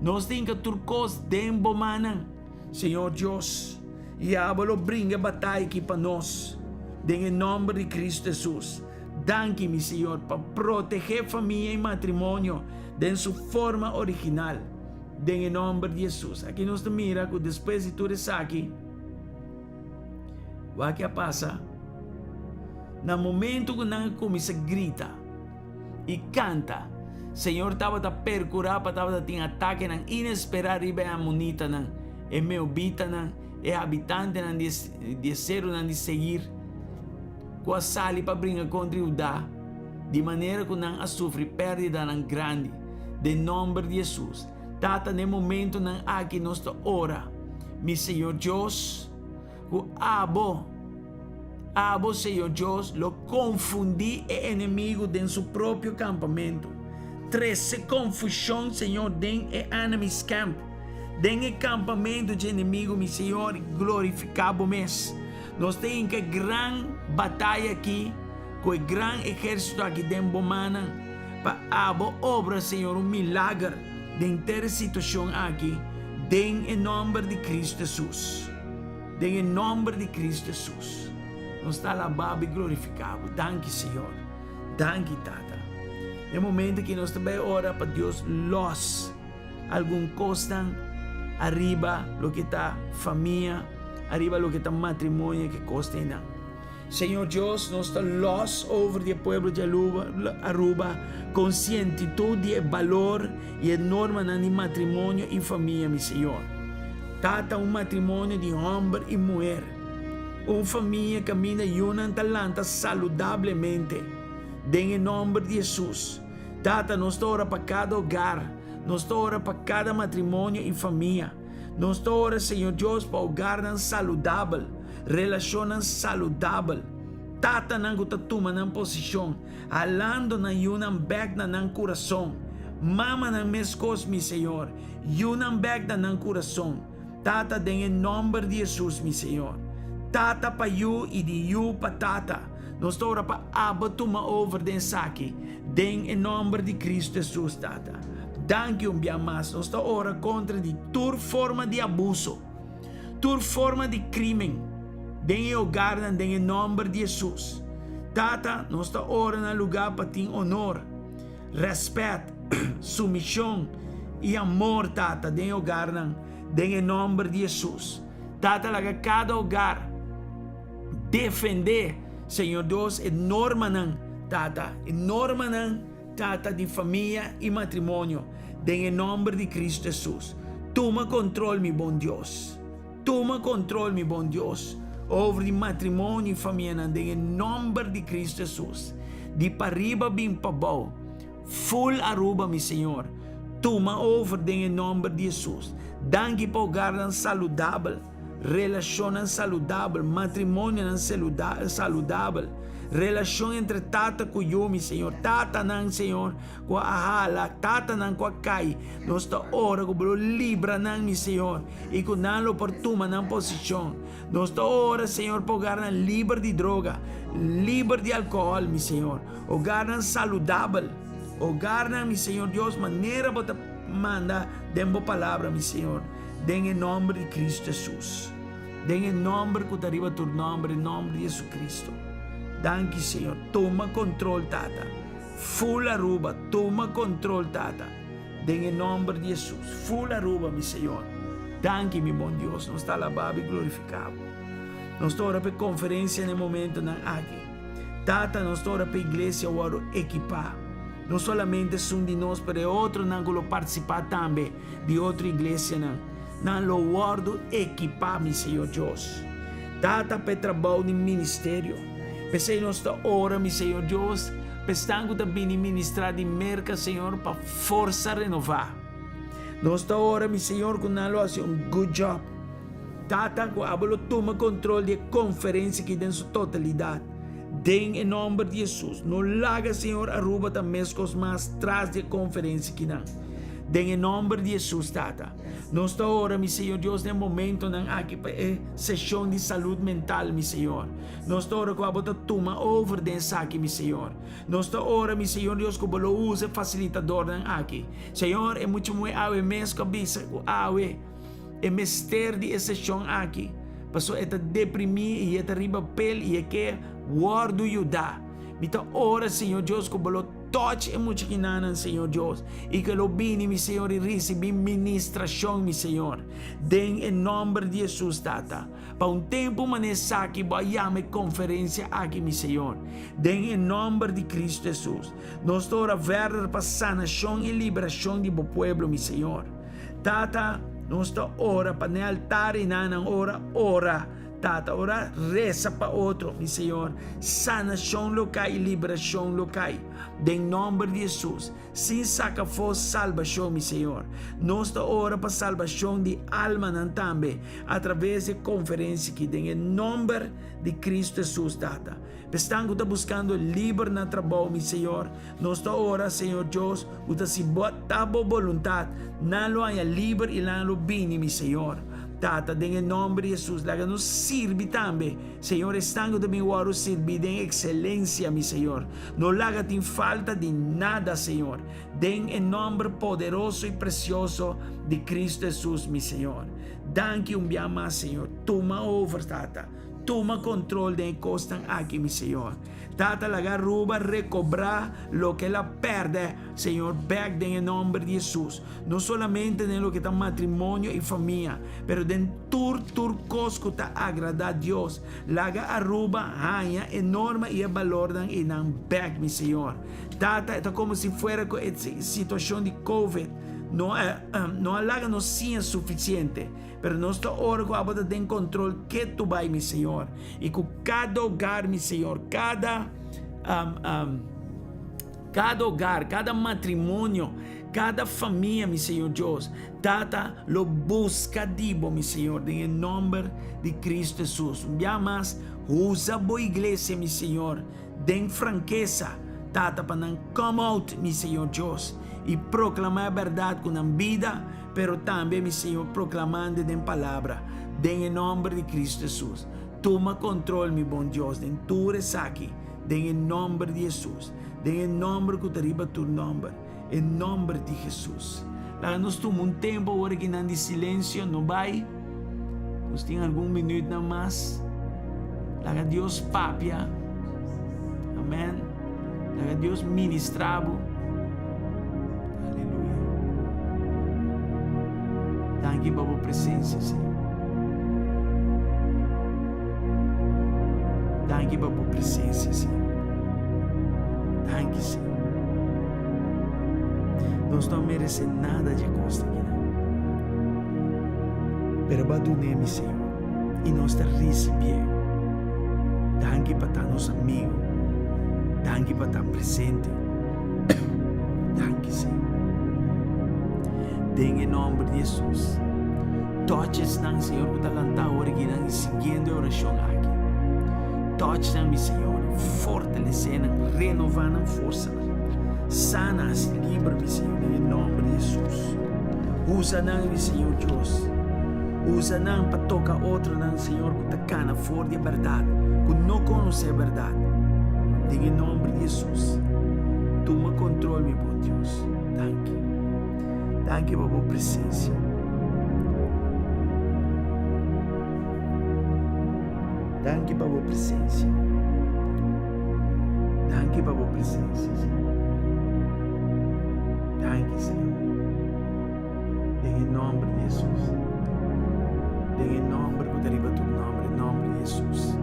Nos tin ka tur kos den bo mannan, Señor Dios, i abo lo bringa e bataya aki pa nos, den e nòmber di Kristu Hesus. Danki, mi Señor, pa protegé famia i matrimonio den su forma original, den e nòmber di Hesus. Aki nos ta mira ku despues di tur esaki, wak a pasa? Na momento ku nan a kuminsá grita i kanta, Señor tabata perkurá pa tabata tin atakenan inesperá riba e amonitanan, e meobitanan, e habitantenan di e serunan di Seir, ku a sali pa bringa kontra Judá, di manera ku nan a sufri pèrdidanan grandi. Den nòmber di Hesus, Tata, na e momentunan aki nos ta ora, mi Señor Dios, Ku abo, abo, Señor Dios, lo konfundí e enemigu den su propio kampamentu. Trese konfushon, Señor, den e enemy's camp, den e kampamentu dje enemigu, mi Señor, i glorifiká Bo mes. Nos ta hinka e gran bataya aki ku e gran ehérsito aki den Bo mannan, pa abo obra, Señor, un milager den ter e situashon aki, den e nòmber di Kristu Hesus. Den e nomber di Cristo Jesus, nos ta alabá bo i glorifiká bo. Danki, Señor. Danki, Tata. E momento aki nos ta bai ora pa Dios lòs algun kosnan ariba loke ta famia, ariba loke ta matrimonio, ke kos einan. Señor Dios, nos ta lòs over di e pueblo di Aruba konsientitud di e balor i e normanan di matrimonio i famia, mi Señor. Tata, un matrimonio di hòmber i muher, un famia kaminda yunan ta lanta saludablemente, den e nòmber di Hesus. Tata, nos ta ora pa kada hogar, nos ta ora pa kada matrimonio i famia. Nos ta ora, Señor Dios, pa hogarnan saludabel, relashonnan saludabel, tatanan ku ta tuma nan posishon, halando nan yunan bèk na nan kurason, mamanan meskos, mi Señor, yunan bèk na nan kurason. Tata, den e nòmber di Hesus, mi Señor. Tata pa yu i di yu pa tata. Nos ta ora pa Abo tuma over den esaki, den e nòmber di Kristu Hesus, Tata. Danki un bia mas. Nos ta ora kontra di tur forma di abuso, tur forma di krimen den e hogarnan den e nòmber di Hesus. Tata, nos ta ora na lugá pa tin onor, rèspèt, sumishon i amor, Tata, den e hogarnan den e nòmber di Hesus. Tata, laga kada hogar defendé, Señor Dios, e normanan, Tata, e normanan. Tata di famia i matrimonio, den e nomber di Cristo Jesus. Tuma control, mi bon Dios. Tuma control, mi bon Dios. Over di matrimonio i famianan den e nomber di Cristo Jesus. Di pariba bin pabou. Full Aruba mi Señor. Tuma over den e nomber di Jesus. Danki pa hogarnan saludabel, relacionnan saludabel, matrimonionan saludabel, relacion entre tata cu yu mi Señor, tatanan Señor cu a hala, tatanan cu a cay. Nos ta ora cu bo lo libra nan mi Señor y cu nan lo por tuma nan posicion. Nos ta ora Señor pa hogarnan liber di droga, liber di alcohol mi Señor. Hogarnan saludabel, hogarnan, mi Señor Dios, manera Bo ta manda den Bo Palabra, mi Señor, den e nomber di Cristo Jesus, den e nomber cu ta riba tur nomber, e nomber di Jesucristo. Danki, Señor. Tuma control, Tata. Full Aruba, tuma control, Tata, den e nomber di Jesus. Full Aruba, mi Señor. Danki, mi bon Dios. Nos ta alaba Bo y glorifica Bo. Nos ta ora pa e conferencia na e momentonan aki. Tata, nos ta ora pa e iglesia wòrdu ekipá, no solamente esun di nos, pero e otronan ku lo partisipá tambe di otro iglesianan. Nan lo wòrdu ekipá, mi Señor Dios. Tata, pa e trabou di ministerio. P'esei nos ta ora, mi Señor Dios, pa esnan ku ta bini ministrá di Merka, Señor, pa forsa renová. Nos ta ora, mi Señor, ku nan lo hasi un good job. Tata, ku abo lo tuma kontrol di e konferensia aki den su totalidat. Den e nòmber di Hesus, no laga Señor Aruba ta meskos mas tras di e konferensia akinan. Den e nòmber di Hesus, Tata, nos ta ora, mi Señor Dios, den momentonan aki pa e seshon di salud mental, mi Señor. Nos ta ora ku abo ta tuma over den esaki, mi Señor. Nos ta ora, mi Señor Dios, ku bo lo usa e fasilitadornan aki. Señor, e mucha muhé awe mes ku a bisa ku awe, E mester di e seshon aki, pasobra e ta deprimí i e ta riba pel i e ke wòrdu yudá. Mi ta ora, Señor Dios, ku Bo lo touch e muchakinannan, Señor Dios, i ku e lo bini, mi Señor, i risibí ministrashon, mi Señor, den e nòmber di Hesus, Tata. Pa un tempu manera esaki Bo a yama e konferensia aki, mi Señor, den e nòmber di Kristu Hesus. Nos ta ora verder pa sanashon i liberashon di Bo pueblo, mi Señor. Tata, nos ta ora pa n'e altar i nan nan ora ora, Tata, ora resa pa otro, mi Señor, sanashon lo kai i liberashon lo kai, den nòmber di Hesus, sin saka afó salbashon, mi Señor. Nos ta ora pa salbashon di almanan tambe, atraves di e konferensia aki, den e nòmber di Kristu Hesus, Tata. Esnan ku ta buskando liber na trabou, mi Señor, nos ta ora, Señor Dios, ku ta si Bo ta Bo boluntat, nan lo haña liber i nan lo bini, mi Señor. Tata, den e nòmber di Hesus, laga nos sirbi tambe, Señor, esnan ku ta bin wòrdu sirbí den ekselensia, mi Señor. No laga tin falta di nada, Señor, den e nòmber poderoso i presioso di Kristu Hesus, mi Señor. Danki un bia mas, Señor. Tuma over, Tata. Tuma control den e cosnan aki, mi Señor. Tata, laga Aruba recobrá loke el a pèrdè, Señor, bèk den e nòmber di Hesus. No solamente den loke ta matrimonio i famia, pero den tur, tur cos cu ta agradá Dios. Laga Aruba haña e norma i e balornan einan bèk, mi Señor. Tata, e ta como si fuera cu e situacion di Covid no a, no a laga nos siña suficiente. Pero nos ta ora ku abo ta den kontrol ketu bai, mi Señor, i ku kada hogar, mi Señor, kada um, um, kada hogar, kada matrimonio, kada famia, mi Señor Dios, Tata lo buska di bo, mi Señor, den e nomber di Cristo Jesus. Un bia mas, usa bo iglesia, mi Señor, den frankesa, Tata, pa nan come out, mi Señor Dios, i proklama e bèrdat ku nan bida, Pero tambe, mi Señor, proclamando den palabra, den e nomber di Cristo Jesus. Tuma control, mi bon Dios, den tur esaki, den e nomber di Jesus, den e nomber cu ta riba tur nomber, e nomber di Jesus. Laga nos tuma un tempo awor aki nan di silencio, no bay, nos tin algun minuutnan mas. Laga Dios papia. Amen. Laga Dios ministra bo. Aleluya. Danki pa bo presencia, Señor. Danki pa bo presencia, Señor. Danki, Señor. Nos no merece nada di e cos aki nan. Pero bo a dun'é, mi Señor, y nos ta ricibié. Danki pa ta nos amigo. Danki pa ta presente. Danki, Señor. Den e nomber di Jesus. Touch esnan, Señor, ku ta lantá awor aki nan i siguiendo e orashon aki. Touch nan, mi Señor. Fortalesé nan, renová nan forsanan. Sana, hasi liber, mi Señor, den e nomber di Jesus. Usa nan, mi Señor Dios. Usa nan pa toka otronan, Señor, ku ta kana for di e bèrdat, ku no konosé e bèrdat. Den e nòmber di Hesus, tuma kontrol, mi bon Dios. Danki. Danki pa bo presensia. Danki pa bo presensia. Danki pa bo presensia, Señor. Danki, Señor. Den e nomber di Hesus. Den e nomber ku ta riba tur nomber, e nomber di Hesus.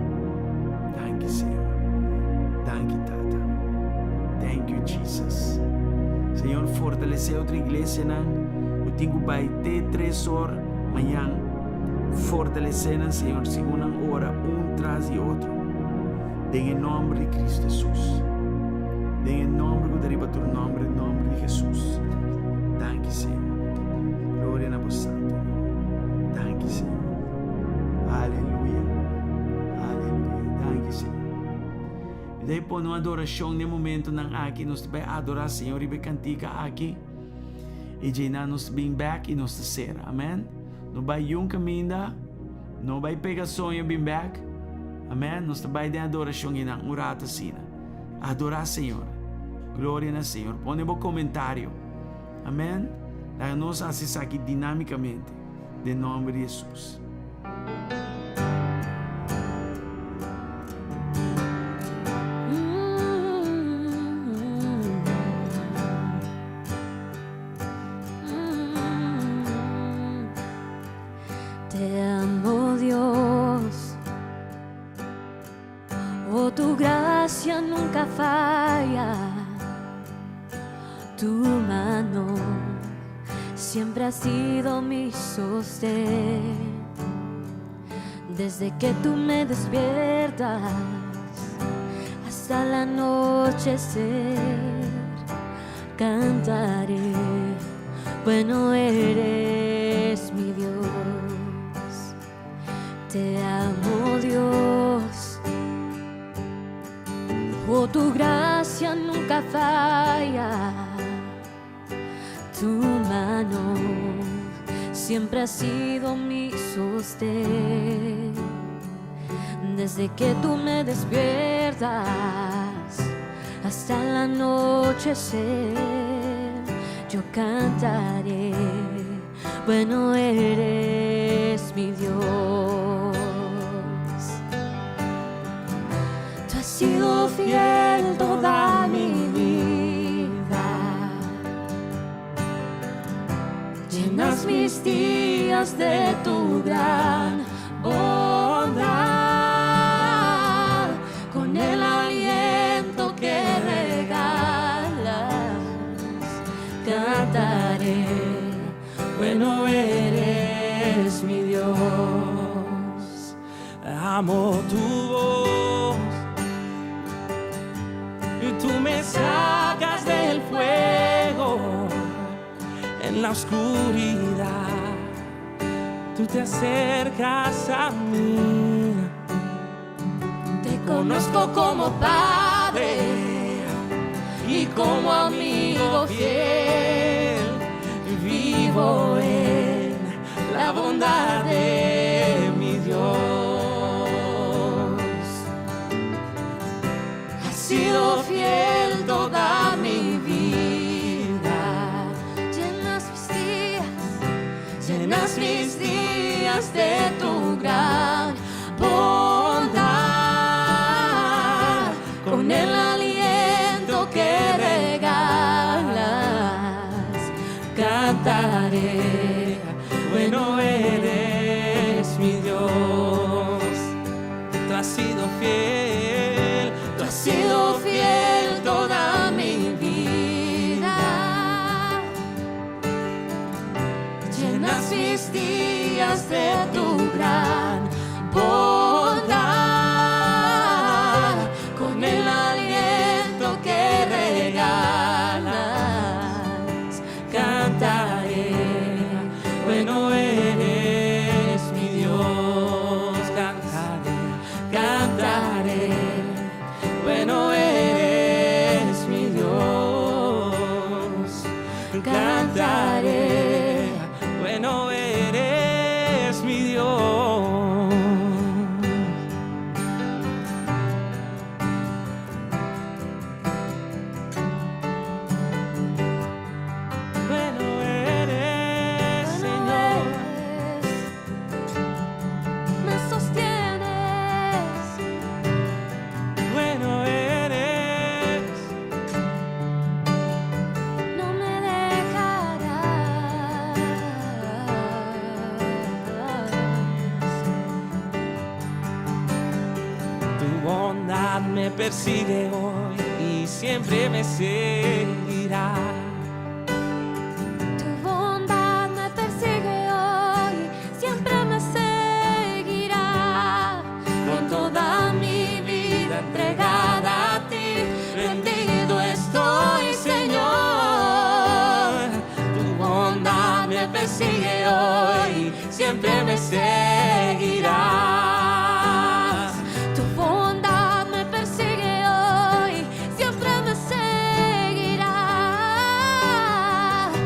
Danki, Señor. Danki, Tata. Thank you, Jesus. Señor, fortalece otro iglesianan ku tin ku bai te tres or mañan. Fortalece nan, Señor, segun nan ora un tras di otro. Den e nomber di Cristo Jesus. Den e nomber ku ta riba tur nomber, e nomber di Jesus. Danki, Señor. Gloria na bo santo nomber. Danki, Señor. Aleluya. Aleluya. Danki, Señor. Mi ta pone un adoracion den momentonan aki. Nos ta bai adora Señor riba e cantica aki. I djeinan nos ta bin bek i nos ta sera. Amen. No bai yun caminda. No bai pega soño bin bek. Amen. Nos ta bai den adoracion einan un rato asina. Adora Señor. Gloria na Señor. Pone bo comentario. Amen. Laga nos haci esaki dinamicamente. Den nomber di Jesus. Te amo Dios. Oh, tu gracia nunca falla. Tu mano siempre ha sido mi sostén. Desde que tú me despiertas hasta el anochecer, cantaré. Bueno eres mi Dios. Te amo Dios. Oh, tu gracia nunca falla. Tu mano siempre ha sido mi sostén. Desde que tú me despiertas hasta el anochecer, yo cantaré. Bueno eres mi Dios. Tú has sido fiel toda mi vida. Llenas mis días de tu gran bondad con el aliento que regalas. Cantaré, bueno eres mi Dios. Amo tu voz y tú me sacas del fuego en la oscuridad. Tú te acercas a mí. Te conozco como padre y como amigo fiel. Vivo en la bondad de mi Dios. Has sido fiel toda mi vida. Llenas mis días, llenas mis días de tu gran bondad. Con el aliento que regalas, cantaré. Bueno eres mi Dios. Tú has sido fiel, Tú has sido fiel toda mi vida. Llenas mis días de tu gran bondad. Tu bondad me persigue hoy y siempre me seguirá. Tu bondad me persigue hoy, siempre me seguirá. Con toda mi vida entregada a ti, rendido estoy, Señor. Tu bondad me persigue hoy, siempre me seguirá. Tu bondad me persigue hoy, siempre me seguirá.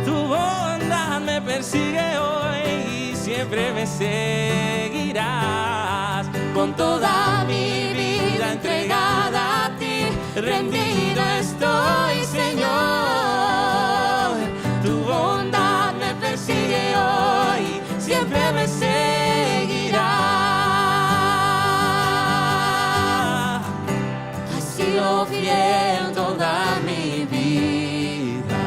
Tu bondad me persigue hoy y siempre me seguirás. Con toda mi vida entregada a ti, rendido estoy, Señor. Tu bondad me persigue hoy, siempre me seguirá. Has sido fiel toda mi vida.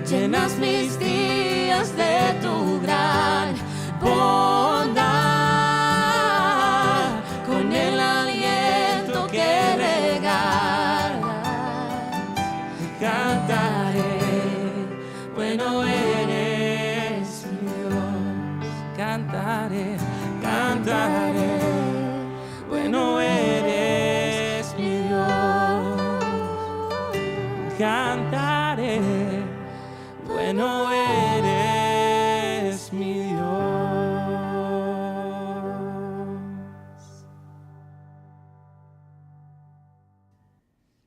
Llenas mis días de tu gran bondad con el aliento que regalas. Cantaré, bueno eres mi Dios. Cantaré, cantaré, bueno eres mi Dios. Cantaré, bueno eres mi Dios.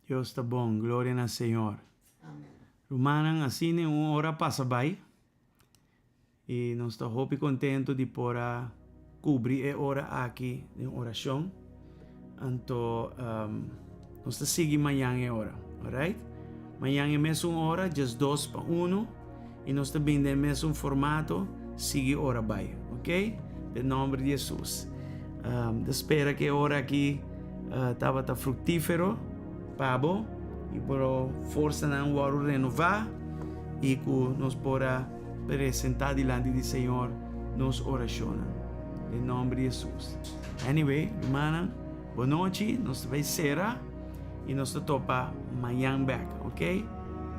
Dios ta bon, gloria na Señor. Rumannan, asina un ora a pasa bai i nos ta hopi kontentu di por a kubri e ora aki den orashon. Anto nos ta sigui mañan e ora, alright? Mañan e mesun ora, djesdos pa uno, i nos ta bin den e mesun formato, sigui ora bai, ok? Den nomber di Hesus. Ta spera ku e ora aki tabata fruktífero pa bo i por forsanan wòrdu renová i ku nos por a presentá dilanti di Señor nos orashonnan. Den nomber di Hesus. Anyway, rumannan, bon nochi, nos ta bai sera i nos ta topa mañan bèk, ok?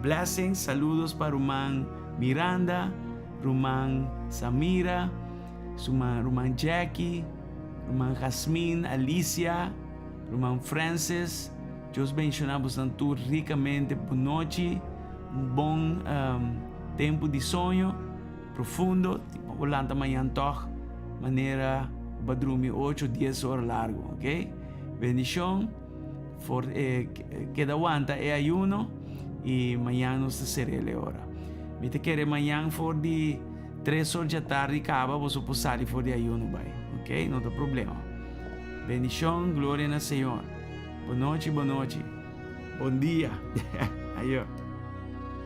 Blessings, saludos pa ruman Miranda, ruman Samira, ruman Jackie, ruman Jasmine, Alicia, ruman Francis. Dios benshoná bosan tur rikamente. Bon nochi, un bon tempu di soño profundo. Bo lanta mañan tòg manera bo a drumi ocho, dies ora largu, ok? Bendishon, for keda wanta e ayuno i mañan nos ta ser'el e ora. Mi ta kere mañan for di tres or djatardi kaba boso por sali for di ayuno bai, ok? No ta problema. Bendishon, gloria na Señor. Bon nochi, bon nochi. Bon dia. Ayo.